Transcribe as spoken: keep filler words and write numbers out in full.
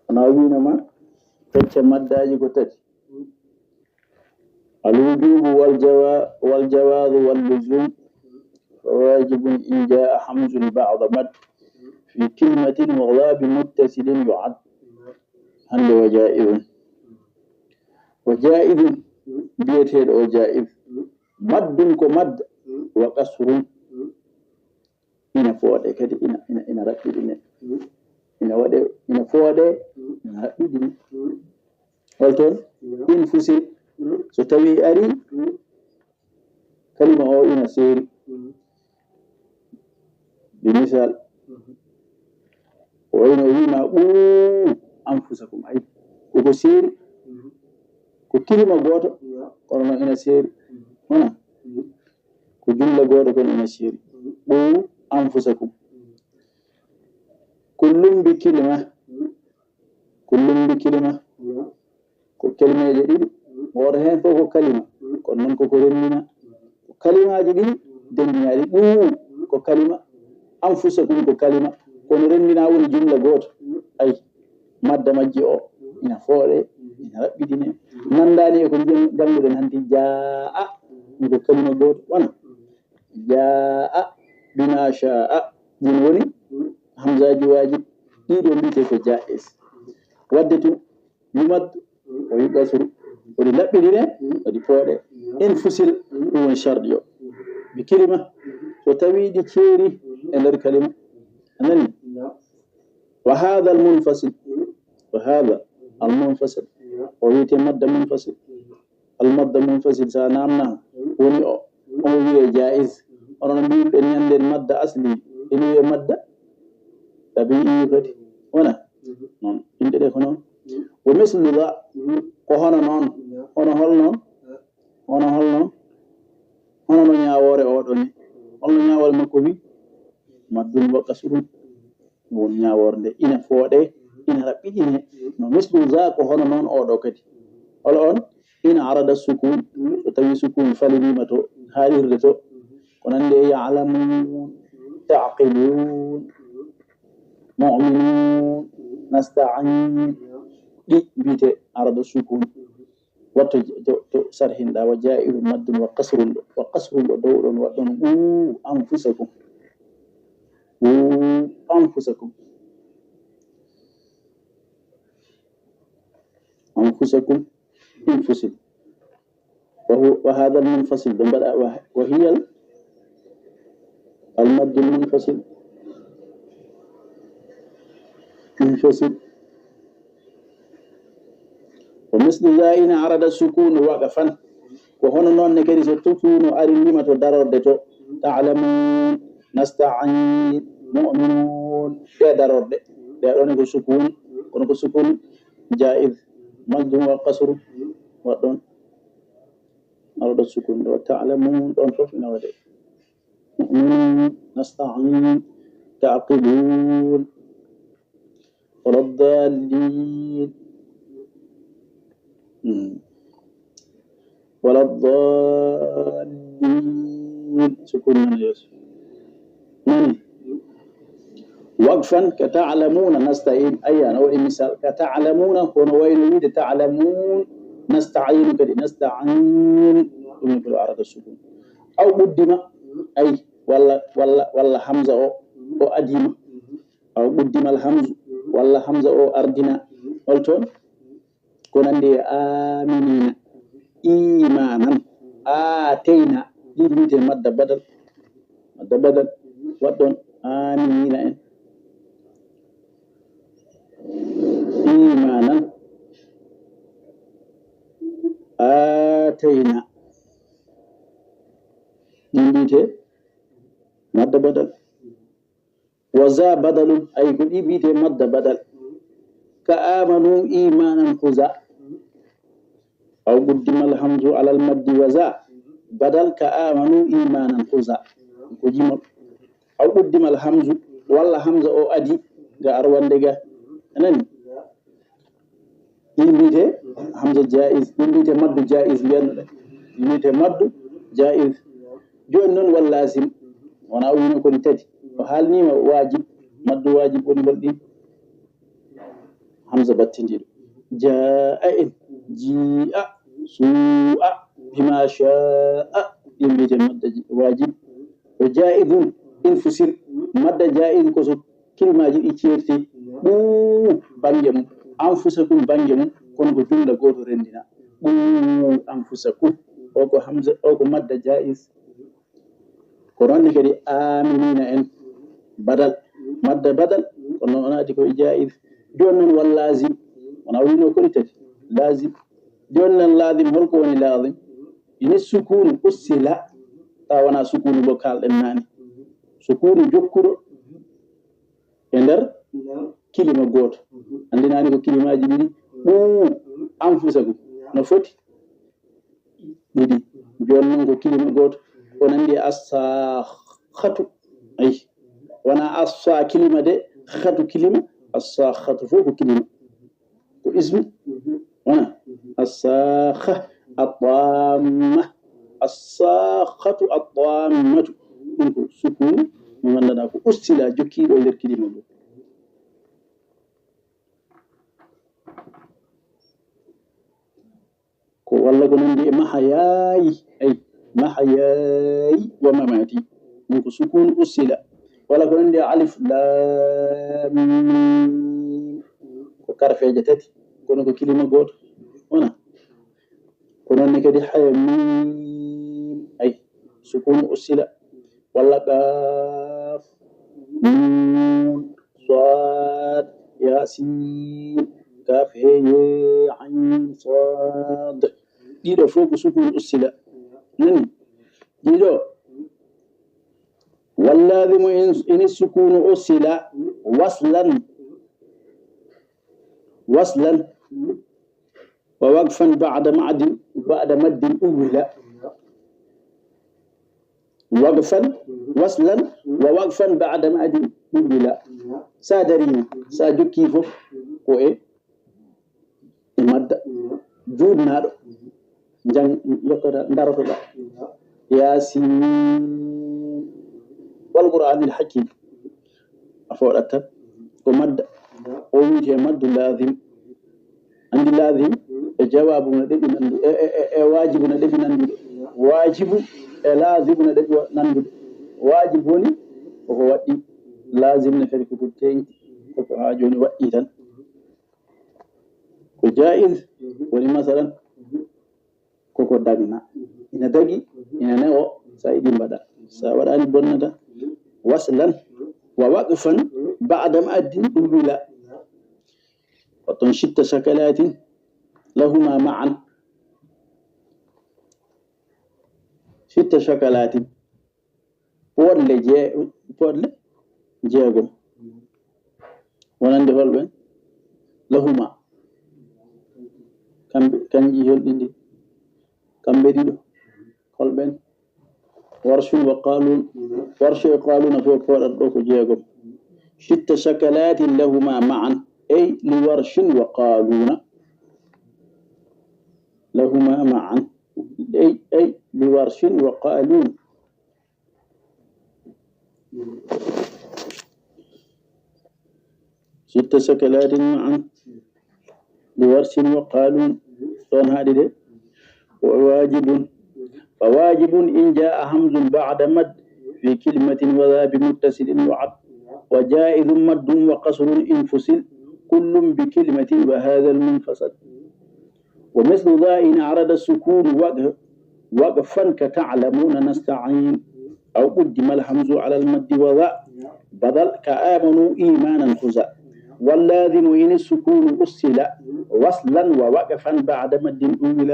Ana wino ma, fecce maddaaji ko tati. Al-wujubu wal jawa-, wal jawazu wal luzum. Fa wajibun in jaa hamzun ba'da mad fi kalimatin wa ghabi muttasilin yu'ad. Hande wa jaizun. Wa jaizun, biyeteeɗo o jaiz. Maddun ko madda, wa qasrun. Ina fooɗe kadi, ina, ina, ina raɓɓiɗine. Ina waɗe, ina fooɗe, ina raɓɓiɗine. Hol toon? In fusil. So tawi ari, kalima o ina seeri. Bi misal, o wayno o wiima, "Quu anfusakum." Ay, koko seeri. Ko kalima gooto, kono noon ina seeri. Wona? Ko jumla gooto, kono ina seeri. "Quu anfusakum." Ko lumbi kalima. Ko lumbi kalima. Ko kalimeeje ɗiɗi. Gooto heen fof ko kalima. Kono noon koko renndina. Ko kalimaaji ɗiɗi denndinaaɗi. Quu ko kalima. Anfusakum ko kalima. Kono renndina woni jumla gooto. Ay, madda majji o ina fooɗe, ina raɓɓiɗine. Nanndaani e ko jannguɗen hanti, jaa. Ɗum ko kalima gooto. Wona? Jaa bima shaa. Ɗum woni hamzaaji waajib. Ɗiɗo mbiyetee ko jaiz. Wadde tun, yumaddu, o yuqasuru. Waɗi laɓɓiɗine, waɗi pooɗe. In fusil, ɗum woni sharɗi o. Bi kalima, so tawi ɗi ceeri e nder kalima. A nani? Wa hadha al munfasil. Wa hadha al munfasil. O wiyetee madda munfasil. Al madda munfasil, sa namna, woni o, omo wiyee jaiz. Onon mbiɗen ñanden madda asli, ene wiyee madda tabi'i kadi. Wona? Noon. Inɗe ɗe ko noon. Wa mislu dha, ko hono noon. Hono hol noon? Hono hol noon? Hono no ñaawoore o ɗo ni. Hol no ñaawoore makko wi? Maddun wa qasrun. Ɗum woni ñaawoore nde ina fooɗe, ina raɓɓiɗine. No mislu za ko hono noon oo ɗoo kadi. Hol oon? Ina arada sukun, so tawii sukun faliniima to, haaɗirde to. Ko nande e ya'lamun, ta'qilun, mu'minun, nasta'in. Ɗi mbiyetee arada sukun. Watto j-, to, to sarhinɗa, wa jaizun maddun wa qasrun ɗo. Wa qasrun ɗo dow ɗon, waɗɗon quu anfusakum. Quu anfusakum. Anfusakum. Anfusil. Wa hu-, wa hadha al munfasil. Ɗo mbaɗa wa, wa hiya al, al maddul munfasil. Munfasil. Wa mislu za in arada sukunu waqfan. Ko hono noon ne kadi so sukunu ari lima to darorde to. Ta'lamun, nasta'in, mu'minun. Ɗe darorde. Ɗe ɗon ko sukun. Kono ko sukun jaiz. Maddun wa qasru. Waɗɗon. Arada sukun. Wa ta'lamun. Ɗon fof ina waɗe. Mu'minun, nasta'in, ta'qilun. Wala ddallin. Hmm. Wala ddallin. Sukun nana yeeso. Nani? Waqfan, ka ta'lamuna nasta'in. Ayya, no waɗi misal. Ka ta'lamuna, kono wayno wiide ta'lamun nasta'inu kadi. Nasta'in. Ɗum ko arada sukun. Aw quddima. Ay, walla, walla, walla hamza o, o adima. Aw quddimal hamzu, walla hamza o ardina. Hol toon? Ko nandi e aminina. Imanan. Ateyna. Ɗi mbiyetee madda badal. Madda badal. Waɗɗon aminina en. Imanan. Ateyna. Ɗi mbiyetee madda badal. Wa za badalun, ay ko ɗi mbiyetee madda badal. Ka amanu imanan ko za. Aw quddimal hamzu alal maddi wa za. Badal ka amanu imanan ko za. Ko jimol. Aw quddimal hamzu, walla hamza o adi ga arwande ga. A nani? Ɗin mbiyetee hamza jaiz, ɗin mbiyetee maddu jaiz, mbiyanno ɗen. Ɗin mbiyetee maddu jaiz. Jooni noon walla lazim. Wona o wiino ko ɗi tati. O haalniima wajib, maddu wajib woni hol ɗin? Hamza battindiiɗo. Jaa en, jii'a, suu'a, bima sha'a. Ɗin mbiyete madda ji-, wajib. Wa jaizun, infusir. Madda jaiz ko so kilimaji ɗi ceerti. Ɓuu bannge mum. Anfusakum bannge mum. Kono ko jumla gooto renndina. Ɓuu anfusakum. O ko hamza, o ko madda jaiz. Ko noon ne kadi aminina en. Badal. Madda badal. Kono noon o naati ko e jaiz. Jooni noon wal lazim. Wona wino koni tati. Lazim. Jooni noon lazim, holko woni lazim? Ini sukunu ussila. Tawa wona sukunu mo kaalɗen naane. Sukunu jokkuɗo e nder kilima gooto. Anndi naane ko kilimaji ɗiɗi. Ɓuu anfusakum. No foti? Ɗiɗi. Jooni noon ko kilima gooto. O nandi e assaakhatu. Ayi. Wona assa kilima de, khatu kilima. Assaakhatu fof ko kilima. Ko ismu. Wona? Assaakha, attaamma. Assaakhatu, attammatu. Ɗum ko sukunu mo nganndanɗaa ko ussila jokkiiɗo e nder kilima goo. Ko walla ko nandi e mahayayi, ay, mahayayi wa mamati. Ɗum ko sukunu ussila. Walla ko nandi e alif, lam, mim. Ko karfeeje tati, kono ko kilima gooto. Wona? Ko noon ne kadi haya mim, ay, sukunu ussila. Walla qaaf, nuun, saad, yaasin, kaaf, hee, yee, ayn, saad. Ɗiɗo fof ko sukunu ussila. Nani? Ɗiɗo. Wallazimu in, ini sukunu ussila waslan. Waslan. Wa waqfan ba'da ma'din, ba'da maddin uwwila. Waqfan, waslan, wa waqfan ba'da ma'din uwwila. Sa darima, sa jokki fof, ko e, e madda. Juutnaaɗo. Jang, yottoɗa, darotoɗa. Yaasin. Wal Qur'aanil Hakiim. A fooɗat tan. Ko madda. O wiyetee maddu laazim. Anndi laazim e jawaabu na ɗeɓi nanndu-, e, e, e, e waajibu na ɗeɓi nanndude. Waajibu e laazimu na ɗeɓi wa-, nanndude. Waajibu woni koko waɗɗi. Laazim ne kadi koko teeŋti. Koko haa jooni waɗɗi tan. Ko jaiz woni masalan. Koko dagna. Ina dagi, ina newo, sa yiɗi mbaɗa. Sa waɗani bonnata. Waslan, wa waqfan, ba'da maddin uwwila. Watton sitta sakalatin lahuma ma'an. Sitta sakalatin. Pooɗle jee-, pooɗle jeegom. Wonande holɓen? Lahuma. Kamɓe, kanji holɗi ndi? Kamɓe ɗiɗo. Holɓen? Warshun wa Qaalun. Warshu e Qaaluna fof pooɗata ɗo ko jeegom. Sitta sakalatin lahuma ma'an. Ey, li Warshin wa Qaaluna. Lahuma ma'an. Ey, ey, li Warshin wa Qaalun. Sitta sakalatin ma'an. Li Warsin wa Qaalun. Ɗon haaɗi de. Wa waajibun. Fa waajibun in jaa'a hamzun ba'da mad fi kalimatin wa dha bi muttasilin wa ad. Wa jaa'izun maddun wa qasrun in fusil. Kullun bi kalimatin wa haadha al munfasal. ومثل ذا إن عرض السكون وق-، وقفا كتعلمون نستعين، أو قدم الهمز على المد وذا، بدل كآمنوا إيمانا خذا. واللازم إن السكون أصل، وصلا ووقفا بعد مد أول.